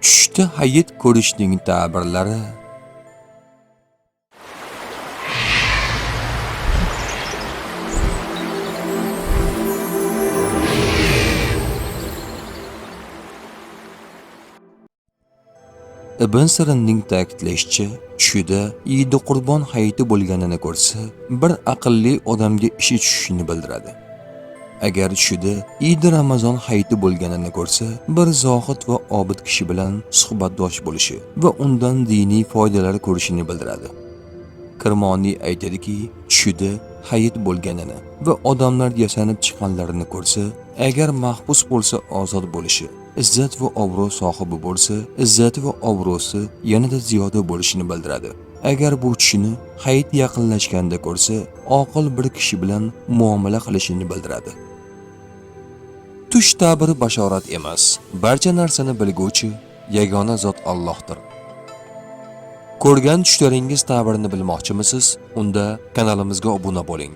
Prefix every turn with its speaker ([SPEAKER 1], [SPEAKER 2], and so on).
[SPEAKER 1] Tushda hayit ko'rishning ta'birlari. Ibn Sirinning ta'kidlashicha, tushida Idi Qurbon hayiti bo'lganini ko'rsa, bir aqlli odamga ishi tushishini bildiradi. Agar tushida Idi Ramazon hayiti bo'lganini ko'rsa, bir zohid va obid kishi bilan suhbatdosh bo'lishi va undan diniy foydalar ko'rishini bildiradi. Kirmoniy aytadiki, tushida hayit bo'lganini va odamlar yasanib chiqqanlarini ko'rsa, agar mahbus bo'lsa ozod bo'lishi, izzat va obro' sohibi bo'lsa, izzati va obro'si yanada ziyoda bo'lishini bildiradi. Agar bu tushini hayit yaqinlashganda ko'rsa, oqil bir kishi bilan muomala qilishini bildiradi. Tush ta'biri bashorat emas. Barcha narsani bilguvchi yagona zot Allohdir. Ko'rgan tushlaringiz ta'birini bilmoqchimisiz? Unda kanalimizga obuna bo'ling.